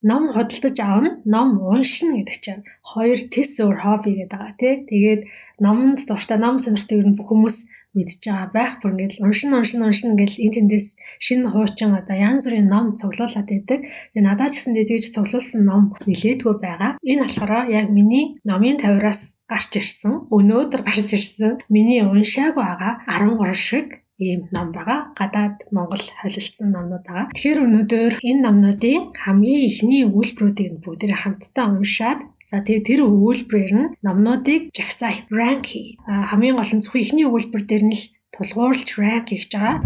Ном худалдаж авна, ном уншина гэдэг чинь хоёр тэс өөр хобби гэдэг байгаа, тий. Тэгээд номонд дуртай, ном сонирхдаг ер нь бүх хүмүүс мэдж байгаа байх. Бүр ингээд л уншина, уншина, уншина гэл энэ тэндээс шинэ хуучин одоо янз бүрийн ном цуглуулад байдаг. Тэгээд надад ч гэсэн тэгж цуглуулсан ном нилээдгүй байгаа. Энэ болохоор яг миний номын тавиураас гарч ирсэн, өнөөдөр гарч ирсэн, миний уншаагүй байгаа 13 шиг ийм ном байгаа. Гадаад Монгол холилдсон номнууд байгаа. Тэгэхээр өнөөдөр энэ номнуудын хамгийн эхний өгүүлбэрүүдийг нь бүгдээрээ хамтдаа уншаад, за тэгээ тэр өгүүлбэрээр нь номнуудыг жагсаая. Rank хий. Хамгийн гол нь зөвхөн эхний өгүүлбэр дээр нь л тулгуурлаж rank хийж байгаа.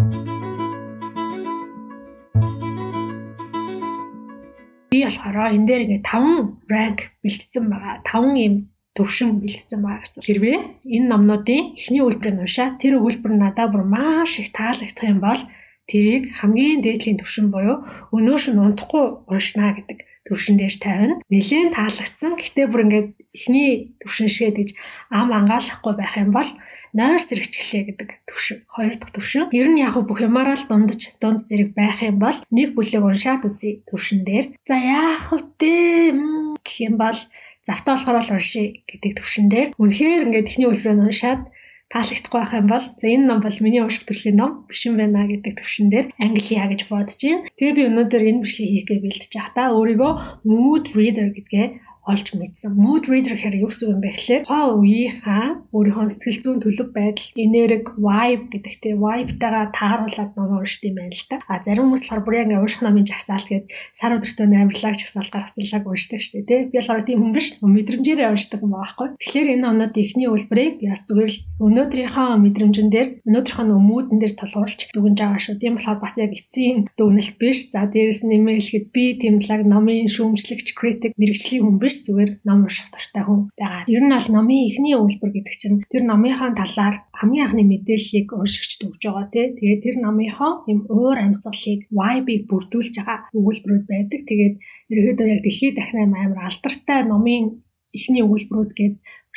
Би болохоор энэ дээр ингээд 5 rank бэлтгэсэн байгаа. 5 ийм төвшин бэлтгэсэн байгаа гэсэн. Хэрвээ энэ номнуудын эхний өгүүлбэрийг уншаад тэр өгүүлбэр нь надад бүр маш их таалагдах юм бол тэрийг хамгийн дээдлийн төвшин буюу өнөөш нь унтахгүй уншнаа гэдэг төвшин дээр тавина. Нэлээн таалагдсан. Гэхдээ бүр ингээд эхний төвшин шигээ гэж ам ангаалахгүй байх юм бол нойр сэрэгчлээ гэдэг төвшин. Хоёр дахь төвшин. Ер нь яг бүх юмараа л дундаж дунд зэрэг байх юм бол нэг бүлэг уншаад үзье төвшин дээр. За яах вэ гэх юм бол завтаа болохоор л уншия гэдэг төвшин дээр. Үнэхээр ингээд эхний өгүүлбэрийг уншаад таалагдахгүй байх юм бол за энэ ном бол миний унших төрлийн ном биш юм байна гэдэг төвшин дээр ангилъя гэж бодож байна. Тэгээ би өнөөдөр энэ бичлэгийг хийх гэж бэлтэж байхдаа өөрийгөө mood reader гэдгээ олж мэдсэн. Mood reader гэхээр юу гэсэн үг юм бэ гэхлээр тухайн үеийнхаа өөрийнхөө сэтгэл зүйн төлөв байдал, энерги, vibe гэдэг тийм vibe-тайгаа тааруулаад ном уншд юм байна л та. А зарим хүмүүс болохоор бүр яг ингээ унших номын жагсаалт гээд сар өдөртөө амарлаг жагсаалт гаргацлааг уншдаг шүү дээ, тий. Би болохоор тийм хүн биш. Мэдрэмжээрээ уншдаг юм байгаа байхгүй. Тэгэхээр энэ номнуудын эхний өгүүлбэрийг би бас зүгээр л өнөөдрийнхөө мэдрэмжэн дээр, өнөөдрийнхөө нөгөө mood-н дээр тулгуурлаж дүгнж байгаа шүү. Тийм болохоор бас яг эцсийн дүгнэлт биш. За дээрэс нь нэмээ хэлэхэд би тийм лаг номын шүүмжлэгч, критик, мэргэжлийн хүн биш. Зүгээр ном унших дуртай хүн байгаа. Ер нь бол номын эхний өгүүлбэр гэдэг чинь тэр номынхаа талаар хамгийн анхны мэдээллийг уншигчд өгж байгаа, тий. Тэгээд тэр номынхоо юм уур амьсгалыг, vibe-ыг бүрдүүлж байгаа өгүүлбэрүүд байдаг. Тэгээд ерөнхийдөө яг дэлхийд дахин амар алдартай номын эхний өгүүлбэрүүд гээд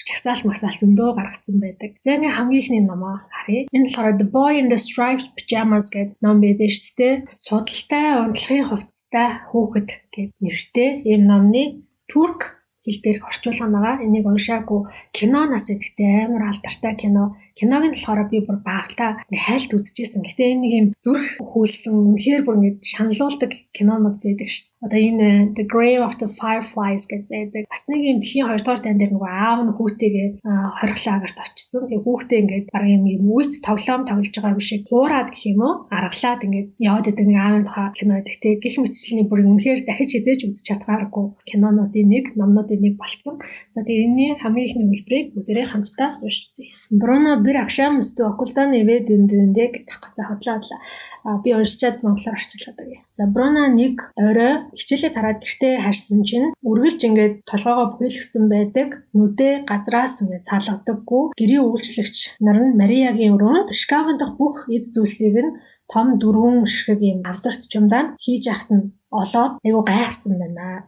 жагсаалт масаал зөндөө гаргацсан байдаг. За ингээ хамгийн эхний номоо харъя. Энэ болохоор The Boy in the Striped Pajamas гэдэг ном байдаг шүү дээ. Судалтай унтлахын хувцастай хүүхэд гэд нэртэй ийм номны турк хэл дээрх орчуулга байгаа. Энийг уншаагүй, киноноос идэхтэй амар алдартай кино. Киног нь болохоор би бүр багтаа ингээ хайлт үзчихсэн. Гэтэ энэ нэг юм зүрх хүлсэн, үнэхээр бүр ингээ шаналуулдаг кинонууд байдаг шээ. Одоо энэ байна. The Grave of the Fireflies гэдэг байдаг. Бас нэг юм дэлхийн 2 дугаар дайн дээр нөгөө аав нь хүүтэйгээ хорих лагерт очсон. Тэгээ хүүхдээ ингээд бараг юм нэг үйц тоглоом тоглож байгаа юм шиг хуураад гэх юм уу? Аргалаад ингээд яваад идэг нэг аавын тухай кино байдаг. Тэгээ гих мэтчлийн бүр үнэхээр дахиж хизээж үзэж чадгааргүй кинонуудын нэг, номнуудын нэг болцсон. За тэгээ энэний хамгийн эхний өгүүлбэрийг бүгдээрээ хамтдаа уншицгаая. Bruno bir akşamüstü okuldan eve döndüğünde гэдэг. За хотлоо хотлоо. Би уншичаад монголоор орчуулад өгье. За Бруно нэг орой хичээлээ тараад гэртээ харсан чинь үргэлж ингээд толгоогоо бүхэлгцэн байдаг. Нүдээ газраас ингээд салгадаггүй. Гэрийн үйлчлэгч нар нь Мариагийн өрөөнд шкафын дах бүх эд зүйлсийг нь том дөрвөн ширхэг юм авдарт чумдаанд хийж яхад нь олоод айгу гайхсан байна.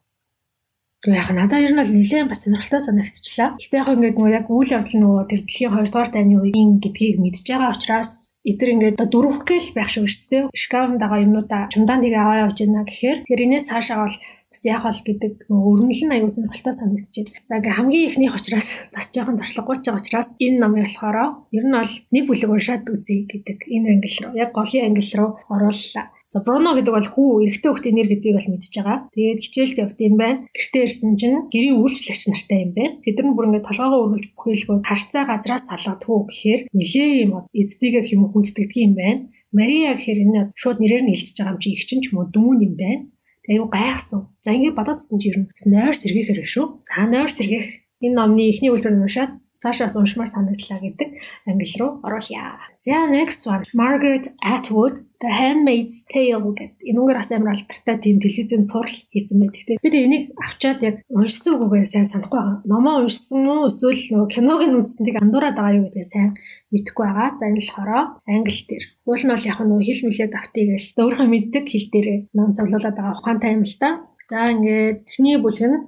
Тэгээ яг надаа ер нь бол нэлээд бас сонирхолтой санагдчихлаа. Гэтэ яг ингээд нөгөө яг үйл явдал нөгөө тэр дэлхийн 2 дугаар дайны үеийн гэдгийг мэдж байгаа учраас эдгээр ингээд одоо дөрвөх гээл байх шиг шүү дээ. Шкафнд байгаа юмнуудаа чумдаан тэгээ аваа явж байна гэхээр тэр энэс цаашаа бол бас яах бол гэдэг нөгөө өрнөл нь аюул сонирхолтой санагдчихэв. За ингээ хамгийн эхнийх учраас бас жоохон туршлагагүй ч байгаа учраас энэ номыг болохоор ер нь бол нэг бүлэг уншаад үзье гэдэг энэ англи руу яг голын англи руу орууллаа. За Бруно гэдэг бол хүү эрэгтэй хүүхдийн нэр гэдгийг бол мэдж байгаа. Тэгээд хичээлд явд юм байна. Гэртээ ирсэн чинь гэрийн үйлчлэгч нартай юм байна. Тэд нар бүр ингээд толгоогоо өргөлж бүхээлгөө харцаа газраас салгадгүй гэхээр нилээ юм эздийгээ хэм хүндтгэдэг юм байна. Мария гэхээр энэ шууд нэрээр нь хэлчихэж байгаа юм чи их чинь ч юм уу дүүн юм байна. Тэг аюу гайхсан. За ингээд бодоодсэн чи ер нь бас нойр сэргээхээр шүү. За нойр сэргээх энэ номны эхний үйлдвэр нь уншаад цаашаас уншмаар санагдлаа гэдэг англи руу оруулъя. За next one Margaret Atwood The Handmaid's Tale гэдэг. Энүүгээр бас амар алдартай тийм телевизийн цуврал хийсэн байдаг. Гэтэ би энийг авчаад яг уншсан үгүйгээ сайн санахгүй байгаа. Номоо уншсан уу эсвэл нөгөө киног нь үзсэн тийг андуураад байгаа юу гэдгээ сайн мэдэхгүй байгаа. За энэ болохоор англи дээр. Уул нь бол яг нөгөө хэл мэлээд автыг л өөрийнхөө мэддэг хэл дээрээ ном цуглуулад байгаа ухаантай юм л та. За ингээд эхний бүлэг нь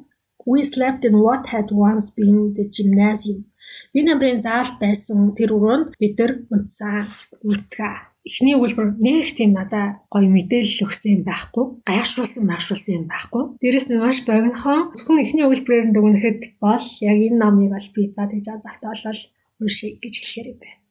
We slept in what had once been the gymnasium. Би намрын заалт байсан тэр өрөөнд бид нар унтсан. Унтдгаа. Эхний өгүүлбэр нэг тийм надаа гоё мэдээлэл өгсөн юм байхгүй. Гайхшруулсан майхшруулсан юм байхгүй. Дээрэс нь маш богинохон. Зөвхөн эхний өгүүлбэрээр нь дүгнэхэд бол яг энэ номыг бол би за тэгж завтай болол уншия гэж хэлэхээр юм байна.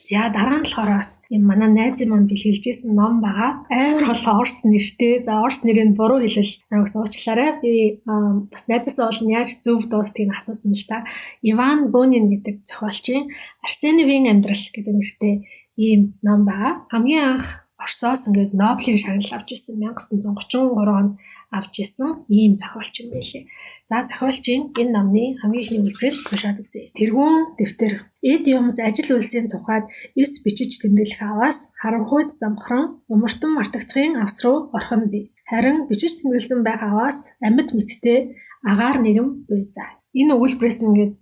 За, дараа нь болохоор бас юм манай найзын маань бэлгэлжсэн ном байгаа. Амар олон орс нэртэй. За, орс нэрийг буруу хэлэл намайг уучлаарай. Би бас найзаасаа бол яаж зөв дуудахыг асуусан л та. Иван Бунин гэдэг зохиолчийн Арсеньевийн амьдрал гэдэг нэртэй ийм ном байгаа. Хамгийн анх Оросоос ингээд Нобелийн шагнал авч ирсэн, 1933 онд авч ирсэн ийм зохиолч юм байлээ. За, зохиолчийн энэ номны хамгийн эхний өгүүлбэрийг уншаад үзье. Тэргүүн дэвтэр. Эд юмс ажил үйлсийн тухайд эс бичиж тэмдэглэх аваас харанхуйд замхран умартан мартагдахын авс руу орох нь бий. Харин бичиж тэмдэглэсэн байх аваас амьд мэттэй агаар нэгэн буй заа. Энэ өгүүлбэрээс ингээд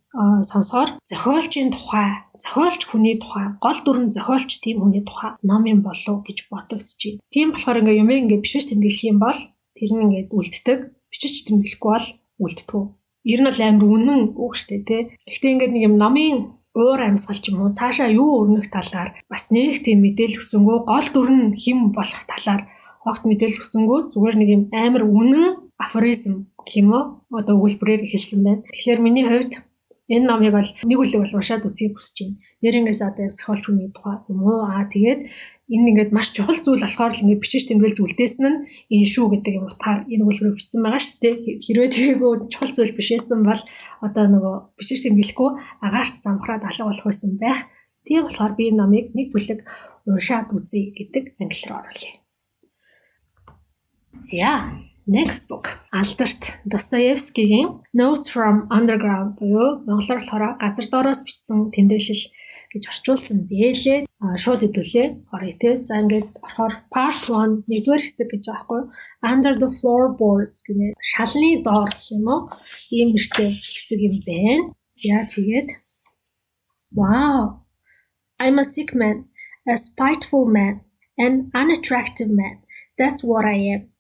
сонсохоор зохиолчийн тухай, зохиолч хүний тухай, гол дүр нь зохиолч тийм хүний тухай ном юм болов гэж бодогдчихэв. Тийм болохоор ингээ юмыг ингээ бичиж тэмдэглэх юм бол тэр нь ингээд үлддэг, бичиж тэмдэглэхгүй бол үлддэггүй. Ер нь бол амар үнэн үг штэ, тий. Гэхдээ ингээд нэг юм номын уур амьсгал ч юм уу, цаашаа юу өрнөх талаар бас нэг тийм мэдээлэл өгсөнгөө, гол дүр нь хэн болох талаар огт мэдээлэл өгсөнгөө, зүгээр нэг юм амар үнэн афоризм гэх юм уу, одоо өгүүлбэрээр хэлсэн байна. Тэгэхээр миний хувьд энэ номыг бол нэг үлэг бол уншаад үзье хүсэж байна. Нэрнгээс одоо яг зохиолч хүний тухай юм уу? Аа, тэгээд энэ ингээд маш чухал зүйл болохоор л ингээд бичиж тэмдэглэж үлдээсэн нь энэ шүү гэдэг юм утгаар энэ өгүүлбэрийг бичсэн байгаа шүү дээ. Хэрвээ тэгээгүй чухал зүйл биш байсан бол одоо нөгөө бичиж тэмдэглэхгүй агаарт замхраад алга болох байсан байх. Тийм болохоор би энэ номыг нэг бүлэг уншаад үзье гэдэг англи руу оруулъя. За, next book. Алдарт Достоевскигийн Notes from Underground буюу монголоор болохоор газар доороос бичсэн тэмдэглэл гэж орчуулсан бэлээ. Шууд хэдүүлээ оръё те. За, ингээд орохоор part 1, нэгдүгээр хэсэг гэж байгаа байхгүй юу? Under the floorboards гэнэ. Шалны доор гэх юм уу? Ийм нэртэй хэсэг юм байна. За, тэгээд wow. I'm a sick man, a spiteful man, an unattractive man. That's what I am.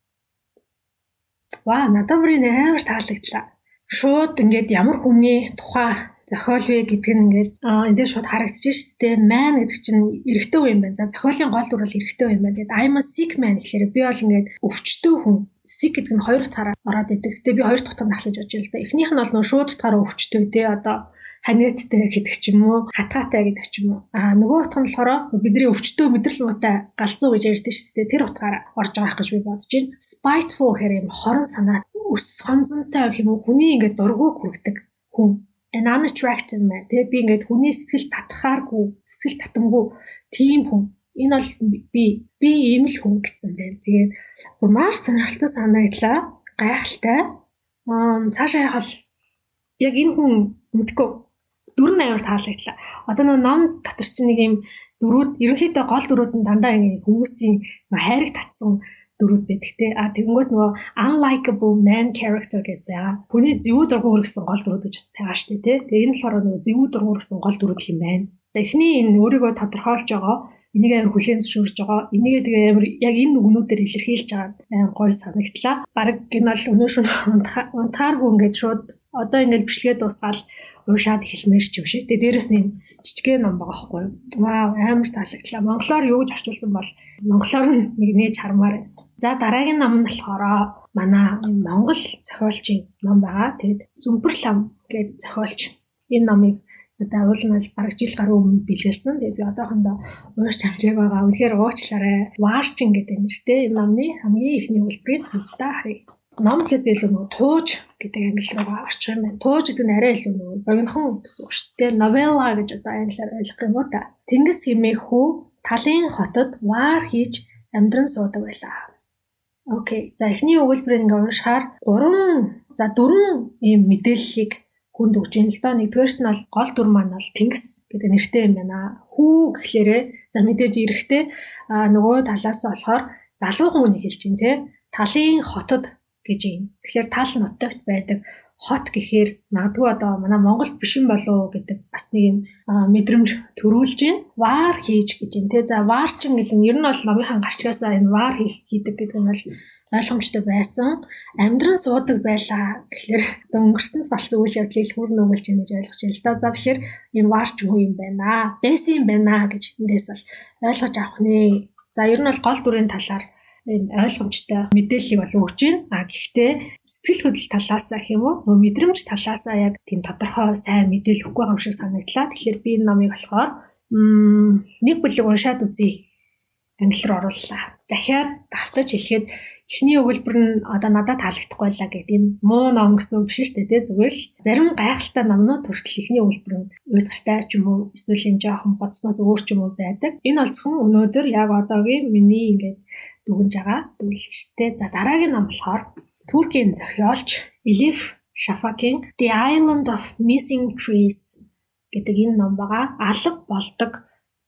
Вау, надад бүр энэ амар таалагдлаа. Шууд ингээд ямар хүний тухай зохиол вэ гэдг нь ингээд энэ дээр шууд харагдчих шүү дээ. Man гэдэг чинь эрэгтэй хүн юм байна. За, зохиолын гол дүр бол эрэгтэй хүн юм байна. Тэгээд I'm a sick man гэхлээр би бол ингээд өвчтөй хүн. Sick гэдэг нь хоёр утгаараа ороод идэг. Гэтэ би хоёр дахь утгаар нь ахлаж бодож байна л да. Эхнийх нь бол нөө шууд утгаараа өвчтөй те, одоо ханиадтай гэдэг ч юм уу, хатгаатай гэдэг ч юм уу. А нөгөө утга нь болохоор бидний өвчтөй, мэдрэл муутай, галзуу гэж ярьдаг шүү дээ. Тэр утгаараа орж байгаа гэж би бодож байна. Spiteful гэхээр юм хорон санаа, өс хонзонтой гэх юм уу, хүний ингээд дургүйг хүргэдэг хүн. An unattractive man. Тэгээ би ингээд хүний сэтгэл татахааргүй, сэтгэл татамгүй тийм хүн. Энэ бол би ийм л хүн гэсэн байна. Тэгээд бүр маш сонирхолтой санагдлаа. Гайхалтай. Цаашаа явах яг энэ хүн мэдгүй, дүр нь амар таалагдлаа. Одоо нөгөө ном дотор чинь нэг юм дүрүүд, ерөнхийдөө гол дүрүүд нь дандаа ингэ хүмүүсийн хайрыг татсан дүрүүд байдаг те. А тэгэнгүүт нөгөө unlikable man character гэдэг байгаа. Хүний зэвүү дургу хүргэсэн гол дүрүүд гэж бас байгаа шүү дээ те. Тэгээ энэ болохоор нөгөө зэвүү дургу хүргэсэн гол дүрүүд юм байна. Эхний энэ өөрийгөө тодорхойлж байгаа, энийг амар хүлээн зөвшөөрж байгаа. Энийгээ тэгээ амар яг энэ үгнүүдээр илэрхийлж байгаа амар гоё санагдлаа. Бараг энэ бол өнөө шөнө унтахааргүй ингээд шууд одоо ингээд бичлэгээ дуусгаал уншаад эхэлмээр ч юм шиг. Тэгээ дээрэс нь юм жижигхэн ном байгаа байхгүй юу? Вау, амар таалагдлаа. Монголоор юу гэж орчуулсан бол монголоор нь нэг нээж хармаар. За, дараагийн ном нь болохоор манай Монгол зохиолчийн ном байгаа. Тэгээд Зүмпэр лам гэдэг зохиолч энэ номыг одоо уул нь бол бараг жил гаруй өмнө бэлгэлсэн. Тэгээд би одоохондоо уншиж амжааг байгаа. Үнэхээр уучлаарай. Ваарчин гэдэг нэртэй энэ номны хамгийн эхний өгүүлбэрийг хамтдаа харъя. Ном гэхээс илүү нөгөө тууж гэдэг англи руугаа орчих юм байна. Тууж гэдэг нь арай илүү нөгөө богинохон гэсэн үг шүү дээ. Novella гэж одоо англиар ойлгох юм уу та. Тэнгис хэмээх хүү талын хотод ваар хийж амьдран суудаг байлаа. Okay. За, эхний өгүүлбэрийг ингээ уншихаар гурван, за, дөрвөн ийм мэдээллийг хүнд өгч юм л доо. Нэгдүгээрт нь бол гол дүр маань бол Тэнгис гэдэг нэртэй юм байна. Хүү гэхлээрээ за мэдээж эрэгтэй, а нөгөө талаас нь болохоор залуухан хүнийг хэлж байна те. Талын хотод гэж юм. Тэгэхээр тал нутагт байдаг, хот гэхээр магадгүй одоо манай Монголд биш юм болов уу гэдэг бас нэг юм мэдрэмж төрүүлж байна. Ваар хийж гэж юм те. За, ваарчин гэдэг нь ер нь бол номынхаа гарчгаасаа энэ ваар хийх хийдэг гэдэг нь бол Ойлгомжтой байсан. Амьдран суудаг байлаа гэхлээр одоо өнгөрсөнд болсон үйл явдлыг хүрн өгүүлж байна гэж ойлгож байна л да. За, тэгэхээр ийм варч хүн юм байна. Байсан юм байна гэж эндээс бол ойлгож авах нэ. За, ер нь бол гол дүрийн талаар энэ ойлгомжтой мэдээллийг бол өгч байна. А гэхдээ сэтгэл хөдлөл талаасаа гэх юм уу, нөгөө мэдрэмж талаасаа яг тийм тодорхой сайн мэдээлэл өгөхгүй байгаа юм шиг санагдлаа. Тэгэхээр би энэ номыг болохоор нэг бүлэг уншаад үзье. Англи руу орууллаа. Дахиад давтаж хэлэхэд эхний өгүүлбэр нь одоо надад таалагдахгүй байлаа гэдэг энэ муу ном гэсэн үг биш шүү дээ, тий, зүгээр л зарим гайхалтай номнууд хүртэл эхний өгүүлбэр нь уйдгартай ч юм уу, эсвэл юм жоохон бодсноос өөр ч юм уу байдаг. Энэ бол зөвхөн өнөөдөр яг одоогийн миний ингээд дүгнж байгаа дүгнэлт шүү дээ. За, дараагийн ном болохоор Туркийн зохиолч Elif Shafak-ийн The Island of Missing Trees гэдэг энэ ном байгаа. Алга болдог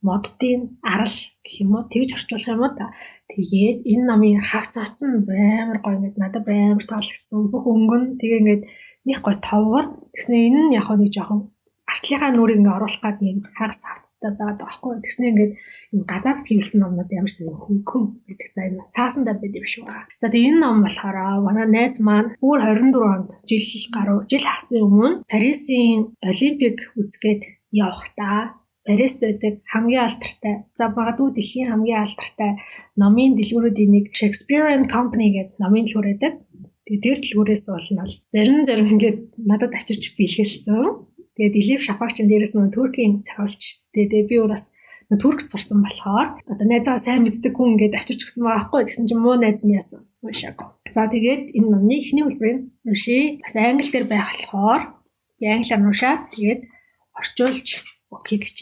моддын арал гэх юм уу, тэгж орчуулах юм уу та. Тэгээд энэ номын хавц хавц нь амар гоё, ингээд надад амар таалагдсан. Бүх өнгө нь тэгээ ингээд нэг гоё товгор. Тэгснэ энэ нь яг нэг жоохон артлынхаа нүрийг ингээ оруулах гад юм хагас хавцтай байгаад байгаа байхгүй. Тэгснэ ингээд энэ гадаад хэвлсэн номнууд ямар ч нэг хөнгөн гэдэг. За, энэ цаасандаа байд юм шиг байгаа. За, тэгээ энэ ном болохоор манай найз маань бүр 24 онд жил гаруй жил хагасын өмнө Парисын Олимпик үзгээд явахдаа Парист байдаг хамгийн алдартай, за, магадгүй дэлхийн хамгийн алдартай номын дэлгүүрүүдийн нэг Shakespeare and Company гэдэг номын дэлгүүр байдаг. Тэгээ тэр дэлгүүрээс бол нь бол зарим зарим ингээд надад авчирч бэлгэлсэн. Тэгээд Элиф Шафак ч дээрээс нь Туркийн зохиолч шүү дээ. Тэгээ би өөр бас Туркт сурсан болохоор одоо найзаа сайн мэддэг хүн ингээд авчирч өгсөн байгаа байхгүй. Тэгсэн чинь муу найз нь яасан? Уншаагүй. За, тэгээд энэ номны эхний өгүүлбэрийг уншия. Бас англи дээр байх болохоор би англиар уншаад тэгээд орчуулж өгье гэж.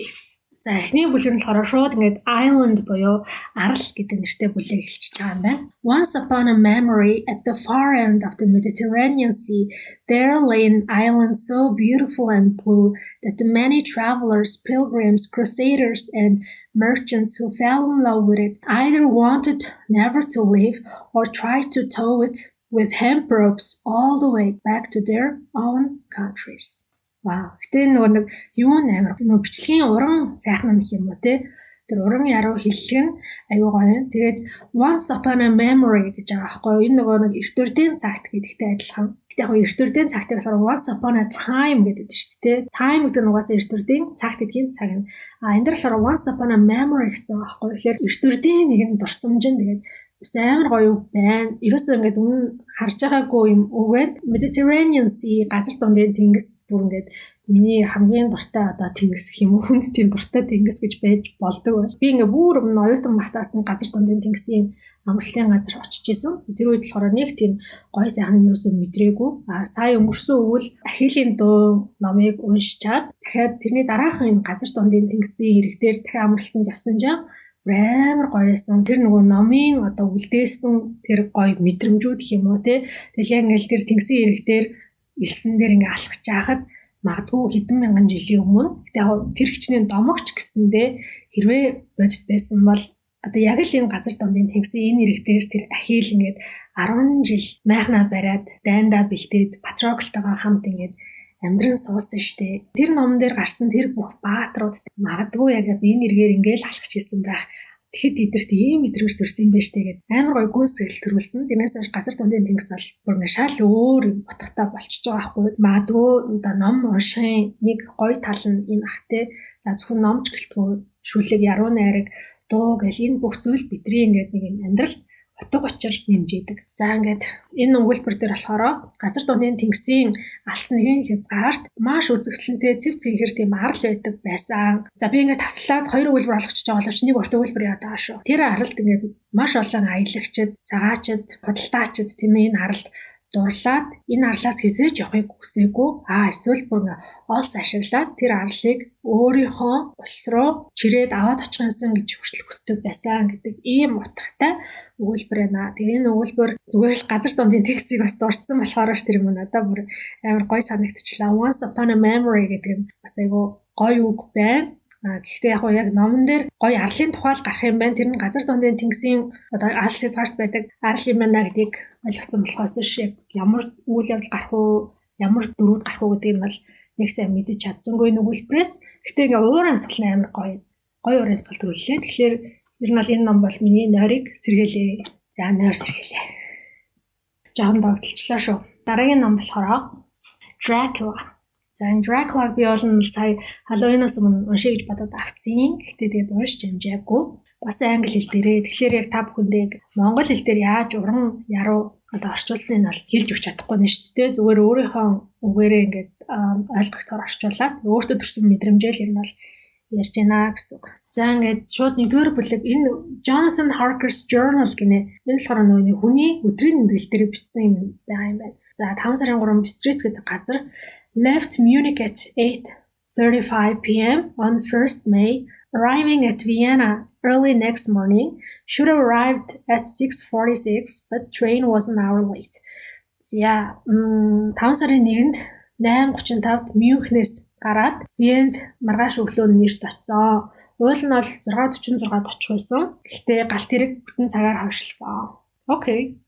За, эхний бүлэг нь болохоор шууд ингээд island буюу арал гэдэг нэртэй бүлэг эхэлчихэж байгаа юм байна. Once upon a memory, at the far end of the Mediterranean Sea, there lay an island so beautiful and blue that the many travelers, pilgrims, crusaders and merchants who fell in love with it either wanted never to leave or tried to tow it with hemp ropes all the way back to their own countries. Вау. Гэтэ нөгөө нэг юу амар нөгөө бичлэгийн уран сайхан гэх юм уу, те. Тэр уран яруу хэллэг нь аюу гоё. Тэгээд once upon a memory гэж байгаа байхгүй юу? Энэ нөгөө нэг эрт өрдийн цагт гэдэгтэй адилхан. Гэтэ яг эрт өрдийн цагт болохоор once upon a time гэдэг шүү дээ. Time гэдэг нь угаасаа эрт өрдийн цагт гэдгийн цаг нь. А энэ дэр болохоор once upon a memory гэсэн байгаа байхгүй юу? Тэгэхээр эрт өрдийн нэгэн дурсамж нь тэгээд бас амар гоё үг байна. Ерөөсөө ингээд өмнө харж байгаагүй юм үг байна. Mediterranean Sea, газар дундын тэнгис, бүр ингээд миний хамгийн дуртай одоо тэнгис гэх юм уу, хүнд тийм дуртай тэнгис гэж байж болдог бол. Би ингээд бүр өмнө оюутан байхдаас нэг газар дундын тэнгисийн амралтын газар очиж исэн. Тэр үед болохоор нэг тийм гоё сайхан ерөөсөө мэдрээгүй. А сая өнгөрсөн өвөл Ахилийн дуу номыг уншичаад дахиад тэрний дараахан энэ газар дундын тэнгисийн эрэг дээр дахиад амралтанд явсан чинь амар гоёсэн. Тэр нөгөө номын одоо үлдээсэн тэр гоё мэдрэмжүүд гэх юм уу, те. Тэгэл яг ингээл тэр тэнгисийн эрэг дээр элсэн дээр ингээ алхаж байхад магадгүй хэдэн мянган жилийн өмнө, гэтээ яг тэр хичнээн домогч гэсэндээ хэрвээ бодит байсан бол одоо яг л энэ газар дундын тэнгисийн энэ эрэг дээр тэр Ахил ингээд 10 жил майхнаа бариад, дайндаа бэлтээд, Патроклтойгоо хамт ингээд амьдран суусан штэ. Тэр номон дээр гарсан тэр бүх баатрууд магадгүй яг энэ эргээр ингээл алхаж исэн байх. Тэгэхэд эдэрт ийм мэдрэмж төрсөн юм байна штэ гэд амар гоё гүн сэтгэл төрүүлсэн. Тэрнээс хойш газар дундын тэнгис бол бүр ингээ шал өөр юм утгатай болчихж байгаа байхгүй. Магадгүй одоо ном уншихын нэг гоё тал нь энэ ах те. За, зөвхөн номч гэлтгүй шүлэг, яруу найраг, дуу гэл энэ бүх зүйл бидний ингээд нэг юм амьдралд утга учир нэмжээдэг. За, ингээд энэ өгүүлбэр дээр болохоор газар дундын тэнгисийн алс нэгэн хязгаарт маш үзэсгэлэнтэй цэв цэнхэр тийм арал байдаг байсан. За, би ингээд таслаад хоёр өгүүлбэр олгочихж байгаа боловч нэг урт өгүүлбэр яваад байгаа шүү. Тэр аралд ингээд маш олон аялагчид, цагаачид, худалдаачид, тийм ээ, энэ аралд дурлаад энэ арлаас хэзээ ч явахыг хүсээгүй. А эсвэл бүр ингээ олс ашиглаад тэр арлыг өөрийнхөө улс руу чирээд аваад очих юмсан гэж хүртэл хүсдэг байсан гэдэг ийм утгатай өгүүлбэр байна. Тэгээ энэ өгүүлбэр зүгээр л газар дундын тэнгисийг бас дурдсан болохоор ш тэр юм надад бүр амар гоё санагдчихлаа. Once upon a memory гэдэг нь бас айгүй гоё үг байна. А гэхдээ яг яг номон дээр гоё арлын тухай л гарах юм байна. Тэр нь газар дундын тэнгисийн одоо алс хязгаарт байдаг арал юм байна гэдгийг ойлгосон болохоос биш ямар үйл явдал гарах уу, ямар дүрүүд гарах уу гэдгийг нь бол нэг сайн мэдэж чадсангүй өгүүлбэрээс. Гэхдээ ингээ уур амьсгал нь амар гоё. Гоё уур амьсгал төрүүллээ. Тэгэхээр ер нь бол энэ ном бол миний нойрыг сэргээлээ. За, нойр сэргээлээ. Жохон догтлчлаа шүү. Дараагийн ном болохоор Dracula. За энэ Dracula би бол нь сая Halloween-аас өмнө уншия гэж бодоод авсан. Гэхдээ тэгээд уншиж амжаагүй. Бас англи хэл дээрээ. Тэгэхээр яг та бүхэндээ монгол хэл дээр яаж уран яруу одоо орчуулсныг нь бол хэлж өгч чадахгүй нэ шүү дээ. Зүгээр өөрийнхөө үгээрээ ингээд ойлгохтоор орчуулад өөртөө төрсэн мэдрэмжээр юм бол ярьж байна гэсэн үг. За ингээд шууд нэгдүгээр бүлэг энэ Jonathan Harker's Journal гинэ. Энэ болохоор нөгөө нэг хүний өдрийн тэмдэглэл дээр бичсэн юм байгаа юм байна. За 5 сарын 3 Бистриц гэдэг газар left Munich at 8:35 p.m. on 1st May, arriving at Vienna early next morning. Should have arrived at 6:46, but train was an hour late. За 5 сарын 1-нд 8:35-д Мюнхнээс гараад Венд маргааш өглөө нэрт очсон. Уул нь бол 6:46-д очих байсан. Гэхдээ галт тэрэг бүтэн цагаар хойшлсон. Окей.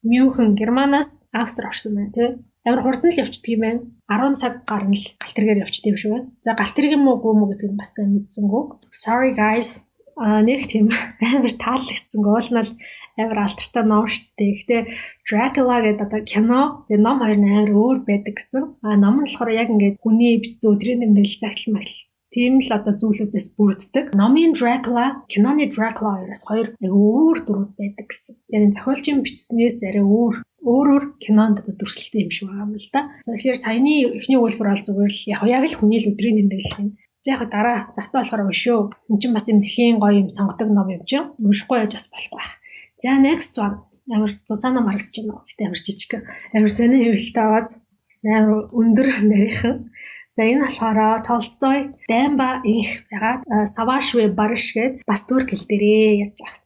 Мюнхен Германаас Австри орсон байна тий. Амар хурдан л явчихдаг юм байна. 10 цаг гарна л галт тэргээр явчихдаг юм шиг байна. За галт тэрэг юм уу гүү мүү гэдгийг бас сайн мэдсэнгүү. Sorry guys. А нэг тийм амар таалагдсан. Уул нь бол амар алдартай ном шүү дээ. Гэхдээ Dracula гэдэг одоо кино тэгээ ном хоёр нь амар өөр байдаг гэсэн. А ном нь болохоор яг ингээд хүний бичсэн өдрийн тэмдэглэл загтал магтал тийм л одоо зүйлүүдээс бүрддэг. Номын Dracula, киноны Dracula хоёроос хоёр яг өөр дүрүүд байдаг гэсэн. Яг энэ зохиолчийн бичснээс арай өөр өөрөөр кинонд одоо дүрслэлтэй юм шиг байгаа юм л да. За тэгэхээр саяны эхний өгүүлбэр бол зүгээр л яг яг л хүний л өдрийн тэмдэглэл юм. За яг дараа завтаа болохоор уншив. Энд чинь бас юм дэлхийн гоё юм сонгодог ном юм чинь. Уншихгүй байж бас болохгүй байх. За next one амар зузаан ном харагдаж байна. Гэтэ амар жижиг. Амар сонин хэвлэлтэй байгааз амар өндөр нарийнхан. За энэ болохоор Толстой Даймба инх байгаа. Savaş ve Barış гээд бас турк хэл дээрээ яаж яах.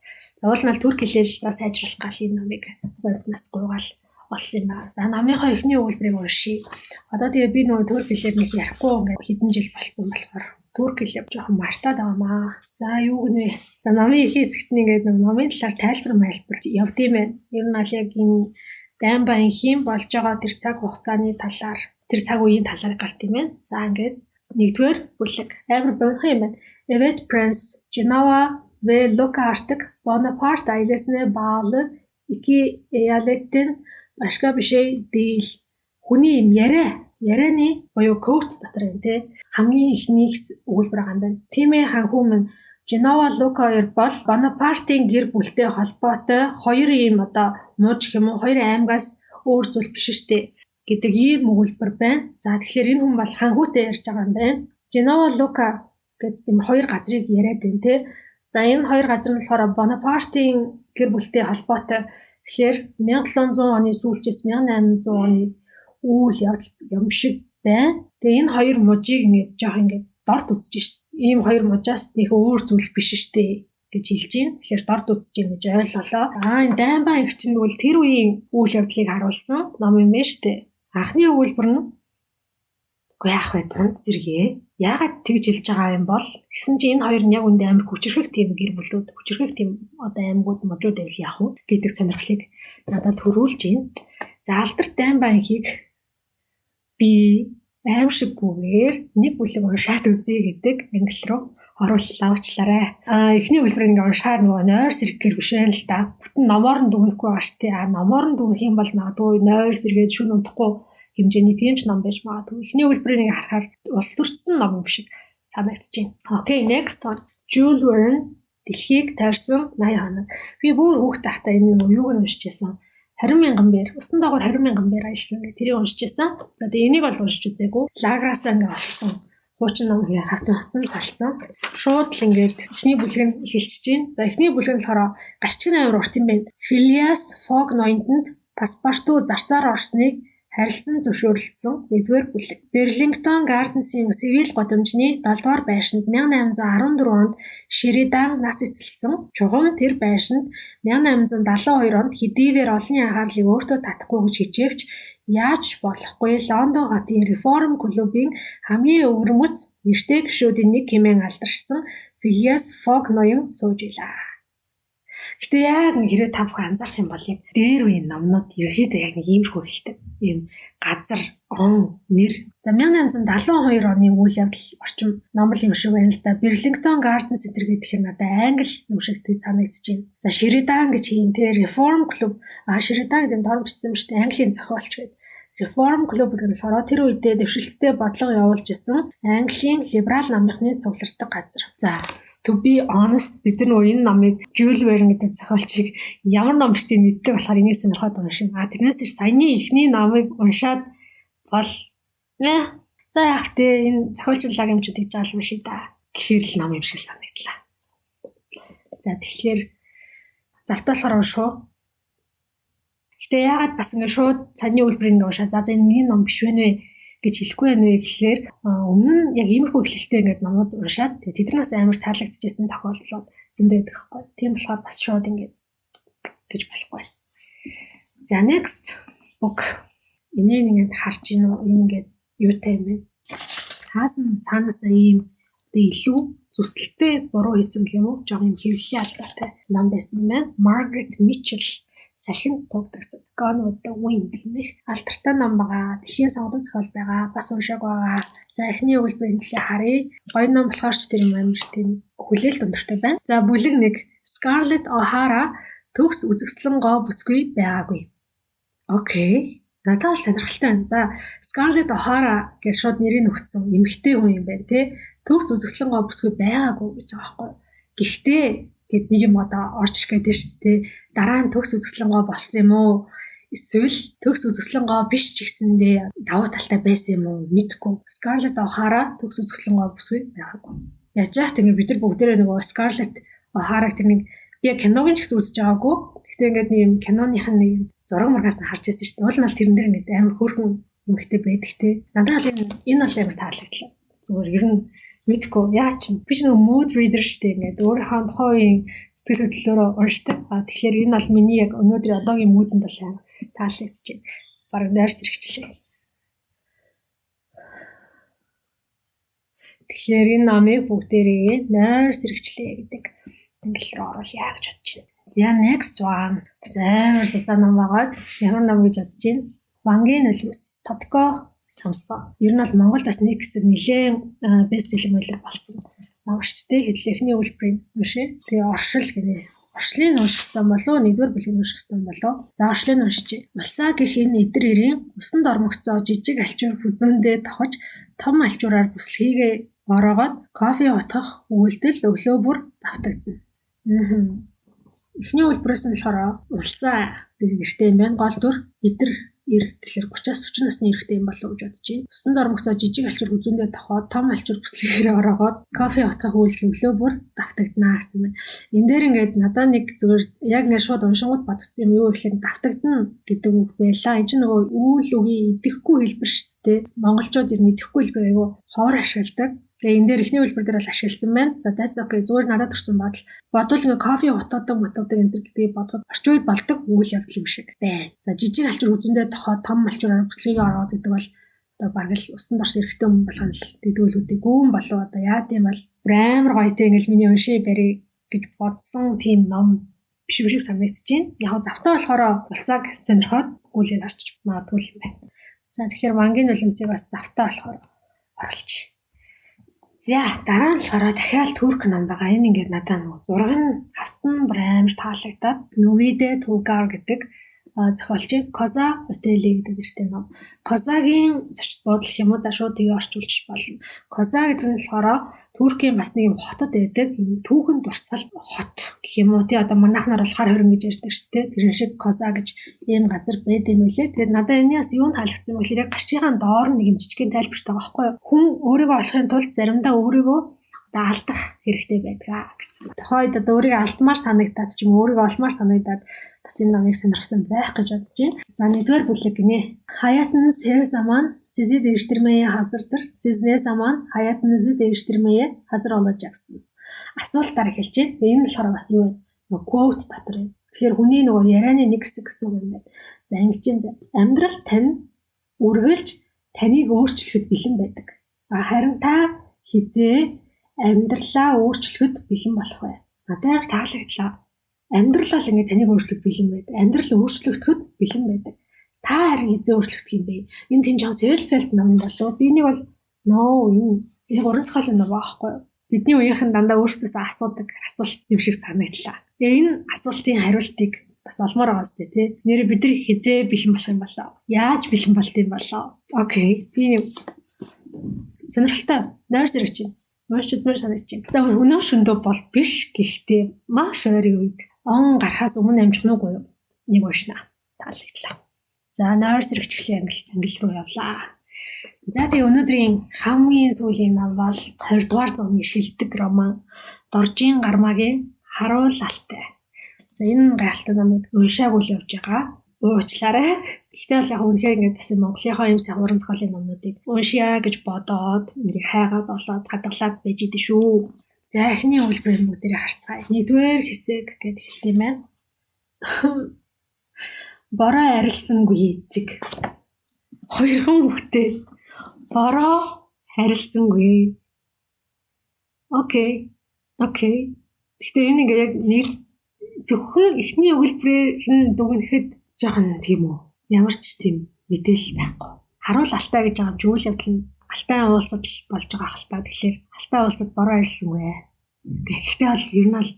За уул нь л турк хэлээ л да сайжруулах гал энэ номыг боднаас гуйгаал олсон юм байна. За номынхоо эхний өгүүлбэрийг уншъя. Одоо тэгээ би нөгөө турк хэлээр нэг ярихгүй ингээд хэдэн жил болцсон болохоор турк хэлээ жоохон мартаад байгаамаа. За юу гэнэ. За номын эхний хэсэгт нь ингээд номын талаар тайлбар майлбар явд юм байна. Ер нь аль яг энэ Даймба инхийн болж байгаа тэр цаг хугацааны талаар тэр цаг үеийн талаар гарт юм байна. За ингээд нэгдүгээр бүлэг амар богинохон юм байна. Evet Prens, Genova ve Luca artık Bonaparte ailesine bağlı iki eyaletten başka bir şey değil. Хүний юм яриа, ярианы буюу quote дотор юм те. Хамгийн эхний өгүүлбэр байгаа юм байна. Тийм ээ хан хүмүүн Genova Luca хоёр бол Бонапартын гэр бүлтэй холбоотой хоёр ийм одоо мууж гэх юм уу хоёр аймгаас өөр зүйл биш штэ гэдэг ийм өгүүлбэр байна. За тэгэхээр энэ хүн бол ханхүүтэй ярьж байгаа юм байна. Genova Luca гэдэг ийм хоёр газрыг яриад байна те. За энэ хоёр газар нь болохоор Бонапартын гэр бүлтэй холбоотой. Тэгэхээр 1700 оны сүүлчээс 1800 оны үйл явдал юм шиг байна. Тэгээ энэ хоёр мужийг ингээд жоох ингээд дорд үзэж шээ. Ийм хоёр мужаас нэг өөр зүйл биш штэ гэж хэлж байна. Тэгэхээр дорд үзэж гин гэж ойлголоо. Аа энэ Даймбаа их чинь тэгвэл тэр үеийн үйл явдлыг харуулсан ном юм байна штэ. Анхны өгүүлбэр нь үгүй яах вэ дунд зэрэгээ. Яагаад тэгж хэлж байгаа юм бол гэсэн чи энэ хоёр нь яг үндэ амар хүчрхэг тийм гэр бүлүүд, хүчрхэг тийм одоо аймагуд мужууд байвал яах вэ гэдэг сонирхлыг надад төрүүлж байна. За алдарт Даймбаа инхийг би аимшиггүйгээр нэг бүлэг уншаад үзье гэдэг англи руу орууллаа уучлаарай. Аа эхний өгүүлбэрийг ингээ уншихаар нөгөө нойр сэргэхээр биш байх л да. Бүтэн номоор нь дүгнэхгүй байгаа шүү дээ. Аа номоор нь дүгнэх юм бол магадгүй нойр сэргээд шүн унтахгүй хэмжээний тийм ч ном байж магадгүй. Эхний өгүүлбэрийг ингээ харахаар улс төрчсөн ном юм шиг санагдаж байна. Okay, next one. Jules Verne дэлхийг тойрсон 80 хоног. Би бүр хүүхэд байхдаа энэ нөгөө юуг нь уншиж байсан. 20 мянган бээр, усан доогоор 20 мянган бээр аялсан гэх тэрийг уншиж байсан. За тэгээ энийг бол уншиж үзээгүй. Лаграасаа ингээ олцсон. Хуучин ном ингээ хавцсан хавцсан салцсан. Шууд л ингээд эхний бүлэг нь эхэлчихэж байна. За эхний бүлэг нь болохоор гарчиг амар урт юм байна. Phileas Fogg ноёнтонд паспортуу зарцаар орсныг харилцан зөвшөөрлөсөн нэгдүгээр бүлэг. Берлингтон Гарденсийн Сивил гудамжны 7 дугаар байшинд 1814 онд Шеридан нас эцэлсэн. Чугам тэр байшинд 1872 онд хэдийгээр олонний анхаарлыг өөртөө татахгүй гэж хичээвч яаж болохгүй Лондон хотын Реформ клубын хамгийн өвөрмөц нэртэй гишүүдийн нэг хэмээн алдаршсан Филиас Фог ноён сууж илаа. Гэтэ яг нэг хэрвээ та бүхэн анзаарах юм бол яг дээр үеийн номнууд ерөөхдөө яг нэг иймэрхүү хэлдэг. Ийм газар, он, нэр. За 1872 оны үйл явдал орчим ном юм шиг байна л да. Берлингтон Гарден Center гэдэг нь надад англи юм шиг тэг санагдаж байна. За Шеридан гэж юм те Reform Club. Шеридан гэдэг нь доор бичсэн юм шүү дээ. Английн зохиолч гэдэг. Reform Club гэдэг нь болохоор тэр үедээ дэвшилттэй бодлого явуулж исэн Английн либерал намынхны цуглардаг газар. За to be honest, бид нар нөгөө энэ номыг, Jules Verne гэдэг зохиолчийг ямар ном бичдгийг мэддэг болохоор энийг сонирхоод уншина. А тэрнээс иш саяны эхний номыг уншаад бол нэ за яах вэ, энэ зохиолч лаг юм чи тэгж байгаа юм шиг да гэхээр л ном юм шиг санагдлаа. За тэгэхээр завтаа болохоор уншуу. Гэтэ яагаад бас ингэ шууд саяны үйлбэрийг уншаа, за энэ миний ном биш вэ нэ гэж хэлэхгүй байна вэ гэхлээр өмнө нь яг иймэрхүү эхлэлтэй ингээд номууд уншаад тэгээд тэднээс амар таалагдчихсэн тохиолдлууд зөндөө байдаг байхгүй. Тийм болохоор бас шууд ингээд гэж болохгүй. За next book. Энийг ингээд харж гин үү? Энэ ингээд юутай юм бэ? Цаас нь цаанаасаа ийм одоо илүү зүсэлтэй буруу хийсэн гэх юм уу? Жог юм хэвлэлийн алдаатай ном байсан байна. Margaret Mitchell салхинд туугдсан Gone with the Wind хэмээх алдартай ном байгаа. Дэлхийн сонгодог зохиол байгаа. Бас уншааг байгаа. За эхний өгүүлбэрийн төлөө харъя. Гоё ном болохоор ч тэр юм амар тийм хүлээлт өндөртэй байна. За бүлэг 1. Scarlett O'Hara төгс үзэсгэлэн гоо бүсгүй байгаагүй. Окей. Надад бол сонирхолтой байна. За Scarlett O'Hara гэж шууд нэрийг өгсөн эмэгтэй хүн юм байна те. Төгс үзэсгэлэн гоо бүсгүй байгаагүй гэж байгаа байхгүй. Гэхдээ гэд нэг юм одоо орж ирэх гэдэг шүү дээ. Дараа нь төгс үзэсгэлэн гоо болсон юм уу? Эсвэл төгс үзэсгэлэн гоо биш ч гэсэндээ давуу талтай байсан юм уу? Мэдгүй. Scarlett O'Hara төгс үзэсгэлэн гоо бүсгүй байгаагүй. Яаж яах тийм бид нар бүгдээрээ нөгөө Scarlett O'Hara-г тэр нэг би яг киног нь ч гэсэн үзэж байгаагүй. Гэхдээ ингээд нэг юм киноных нь нэг юм зураг маргаас нь харж байсан шүү дээ. Уул нь бол тэрэн дээр ингээд амар хөөрхөн эмэгтэй байдаг те. Надад бол энэ бол амар таалагдлаа. Зүгээр ер нь мэдгүй яа ч би ч нөгөө mood reader шүү дээ. Ингээд өөрийнхөө тухайн үеийн сэтгэл хөдлөлөөрөө уншдаг. А тэгэхээр энэ бол миний яг өнөөдрийн одоогийн mood-энд бол амар таалагдчихэв. Бараг нойр сэргчлээ. Тэгэхээр энэ номыг бүгдээрээ нойр сэргчлээ гэдэг англи руу оруулъя гэж бодож байна. За next one. Бас амар зузаан ном байгаад ямар ном гэж бодож байна? Вангийн нулимс Тодко Самсон. Ер нь бол Монголд бас нэг хэсэг нэлээд бестселлер мэлэр болсон ном шүү дээ. Хэдлэхний үйлбэрийг уншия. Тэгээ оршил гинэ. Оршлын унших ёстой болов уу? Нэгдүгээр бүлгийг унших ёстой болов уу? За оршлыг уншижээ. Улсаа гэх энэ эдэр эрийн усанд ормогцоо жижиг альчуур хүзөөндөө тохож том альчуураар бүслэхийгээ ороогоод кофе утгах үйлдэл өглөө бүр давтагдана. Эхний үйлбэрээс нь болохоор улсаа гэдэг нэртэй юм байна. Гол дүр эдэр эр гэхэлэр 30-аас 40 насны эрэгтэй юм болов уу гэж бодож байна. Усанд ормогцоо жижиг альчуур хүзүүндээ тохоод том альчуур бүслэхээр ороогоод кофе утгах үйлдэл өглөө бүр давтагдана гэсэн байна. Энэ дээр ингээд надад нэг зүгээр яг ингээд шууд уншингууд бодогдсон юм юу гэхээр давтагдана гэдэг үг байлаа. Энэ чинь нөгөө үйл үгийн идэхгүй хэлбэр шүү дээ. Монголчууд ер нь идэхгүй хэлбэр айгүй ховор ашигладаг. Тэгээ энэ дээр эхний үйлбэр дээр бол ашигласан байна. За that's okay. Зүгээр надад төрсэн бодол. Бодвол ингээ кофе утгадаг мутгадаг энэ төр гэдгийг бодоход орчин үед болдог үйл явдал юм шиг байна. За жижиг альчуур хүзүүндээ тохоо том альчуураар бүслэгийг ороод гэдэг бол одоо бараг л усанд орсон эрэгтэй хүн болгоно л гэдэг гүүн болов одоо яа гэм бол амар гоё те ингээл миний уншия барь гэж бодсон тийм ном биш юм шиг санагдаж байна. Яг завтаа болохоор улсааг сонирхоод гүйлээ харчих магадгүй юм байна. За тэгэхээр вангийн нулимсыг бас завтаа болохоор оруулчих. За дараа нь болохоор дахиад турк ном байгаа. Энэ ингээд надад нөгөө зураг нь хавцсан бүр амар таалагдаад Нүвидэ Тулгар гэдэг зохиолчийн Коза Отели гэдэг нэртэй ном. Козагийн зочид буудлах юм уу да шууд тгээ орчуулж болно. Коза гэдэг нь болохоор Туркийн бас нэг юм хотод байдаг. Юм түүхэн дурсгал хот гэх юм уу тий одоо манайхнаар бол хар хорин гэж ярьдаг шүү дээ. Тэр шиг Коза гэж ийм газар байд юм лээ. Тэгээд надад энэний бас юунд таалагдсан бэ гэхээр яг гарчгийн доор нэг юм жижигхэн тайлбартай байгаа байхгүй юу? Хүн өөрийгөө олохын тулд заримдаа өөрийгөө одоо алдах хэрэгтэй байдаг гэсэн. Тухайд одоо өөрийгөө алдмаар санагдаад ч юм өөрийгөө олмоор санагдаад бас энэ номыг сонирхсан байх гэж бодож байна. За нэгдүгээр бүлэг гинэ. Hayatınız her zaman sizi değiştirmeye hazırdır. Siz ne zaman hayatınızı değiştirmeye hazır olacaksınız? Асуултаар эхэлж байна. Тэгээ энэ болохоор бас юу вэ? Нөгөө quote дотор юм. Тэгэхээр хүний нөгөө ярианы нэг хэсэг гэсэн үг юм байна. За ингэж юм. Амьдрал тань үргэлж таныг өөрчлөхөд бэлэн байдаг. Харин та хизээ амьдралаа өөрчлөхөд бэлэн болох вэ? Надад амар таалагдлаа. Амьдрал бол ингээд таныг өөрчлөх бэлэн байдаг. Амьдрал өөрчлөгдөхөд бэлэн байдаг. Та харин эзэн өөрчлөгдөх юм бэ? Энэ тийм жоон self help ном юм болов уу? Би нэг бол no, энэ яг уран зохиолын ном аахгүй юу? Бидний үеийнхэн дандаа өөрсдөөсөө асуудаг асуулт юм шиг санагдлаа. Тэгээ энэ асуултын хариултыг бас олмоор байгаа сте тий. Нэрээ бид нар хизээ бэлэн болох юм болоо? Яаж бэлэн болд юм болоо? Окей. Би нэг сонирхолтой нойр сэрэж байна. Уншиж үзмээр санагдаж байна. За, өнөө шөндөө бол биш, гэхдээ маш ойрын үед он гарахаас өмнө амжих нь үгүй юу? Нэг уншина. Таалагдлаа. За, нойр сэрэгчлийн англи руу явлаа. За, тэгээ өнөөдрийн хамгийн сүүлийн ном бол 20 дугаар зууны шилдэг роман Доржийн Гармаагийн Харуул алтай. За, энэ гайхалтай номыг уншаагүй л явж байгаа. Уучлаарай. Гэхдээ бол яг үнэхээр ингээд бас Монголынхоо юм сайн уран зохиолын номнуудыг уншъя гэж бодоод ингээд хайгаад олоод хадгалаад байж идэв шүү. За, эхний өгүүлбэрийг бүгдээрээ харцгаая. Нэгдүгээр хэсэг гэд эхэлт юм байна. Бороо арилсангүй эцэг. Хоёрхан хүүхдээ. Бороо арилсангүй. Окей. Окей. Гэхдээ энэ ингээ яг нэг зөвхөн эхний өгүүлбэрээр нь дүгнэхэд жоохон тийм үү. Ямар ч тийм мэдээлэл байхгүй. Харуул алтай гэж байгаа юм чи үйл явдал нь Алтай улсад л болж байгаа хэл та. Тэгэхээр Алтай улсад бороо арилсангүй. Тэгэхдээ бол ер нь бол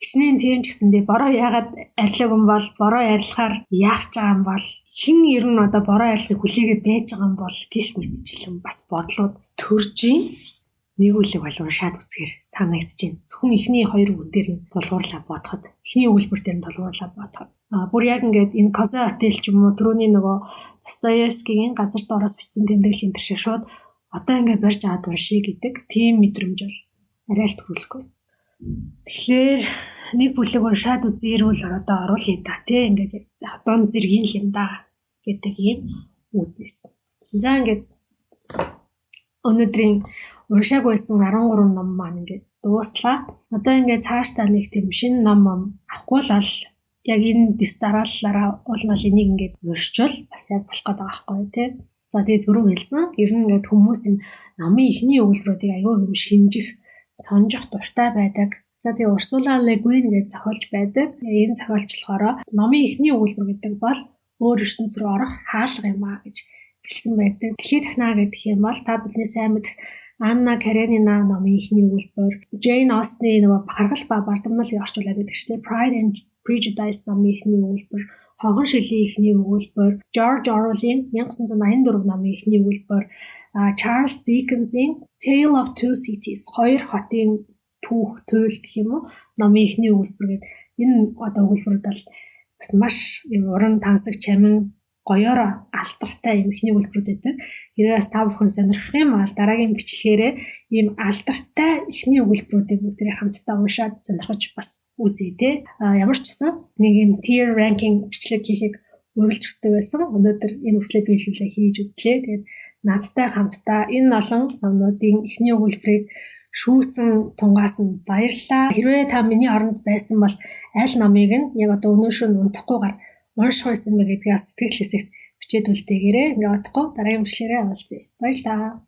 хичнээн тийм ч гэсэндээ бороо яагаад арилаагүй юм бол, бороо арилахаар яах ч байгаа юм бол, хэн ер нь одоо бороо арилахыг хүлээгээ байж байгаа юм бол гих мэтчлэн бас бодлууд төрж ийн. Нэг үлэг бол уншаад үзэхэр санагдаж байна. Зөвхөн эхний хоёр үгэн дээр нь тулгуурлаа бодоход, эхний өгүүлбэр дээр нь тулгуурлаа бодоход. Бүр яг ингээд энэ Козе хотел ч юм уу, түрүүний нөгөө Достоевскигийн Газар доороос бичсэн тэмдэглэл энэ төр шиг шууд одоо ингээд барьж аваад уншия гэдэг тийм мэдрэмж бол арай л төрүүлэхгүй. Тэгэхээр нэг бүлэг уншаад үзээрүүл одоо оруулъя да тий, ингээд яг за дунд зэргийн л юм да гэдэг ийм үүднээс. За, ингээд өнөөдрийн уншаагүй байсан 13 ном маань ингээд дууслаа. Одоо ингээд цаашдаа нэг тийм шинэ ном авахгүй л бол яг энэ дэс дарааллаараа уул нь бол энийг ингээд уншчвал бас яг болох гээд байгаа байхгүй тий. За, тэгээ түрүү хэлсэн. Ер нь ингээд хүмүүс энэ номын эхний өгүүлбэрүүдийг аягүй юм шинжих, сонжих дуртай байдаг. За, тэгээ Урсула Ле Гуин гэж зохиолч байдаг. Энэ зохиолч болохоор номын эхний өгүүлбэр гэдэг бол өөр ертөнц рүү орох хаалга юм а гэж хэлсэн байдаг. Дэлхий дахнаа гэдэг юм бол та бидний сайн мэдэх Анна Каренина номын эхний өгүүлбэр, Джейн Остны нөгөө Бахархал ба бардамнал гэж орчуулад байдаг шүү дээ. Pride and Prejudice номын эхний өгүүлбэр, Хогон шилийн эхний өгүүлбэр, George Orwell-ийн 1984 номын эхний өгүүлбэр, Charles Dickens-ийн Tale of Two Cities, хоёр хотын түүх, туйл гэх юм уу, номын эхний өгүүлбэр гэдэг энэ одоо өгүүлбэрүүд бол бас маш юм уран тансаг чамин гоёор алдартай юм эхний өгүүлбэрүүд байдаг. Хэрвээ бас та бүхэн сонирхох юм бол дараагийн бичлэгээрээ ийм алдартай эхний өгүүлбэрүүдийг бүгдээрээ хамтдаа уншаад сонирхож бас үзье те. Ямар ч гэсэн нэг юм tier ranking бичлэг хийхийг үргэлж хүсдэг байсан. Өнөөдөр энэ хүслээ биелүүлээ, хийж үзлээ. Тэгээд надтай хамтдаа энэ олон номнуудын эхний өгүүлбэрийг шүүсэн тунгаас нь баярлалаа. Хэрвээ та миний оронд байсан бол аль номыг нь яг одоо өнөө шөнө унтахгүйгээр унших байсан бэ гэдгийг сэтгэл хэсэгт бичээд үлдээгээрэй. Ингээ бодохгүй дараагийн бичлэгээрээ уулзъя. Баярлалаа.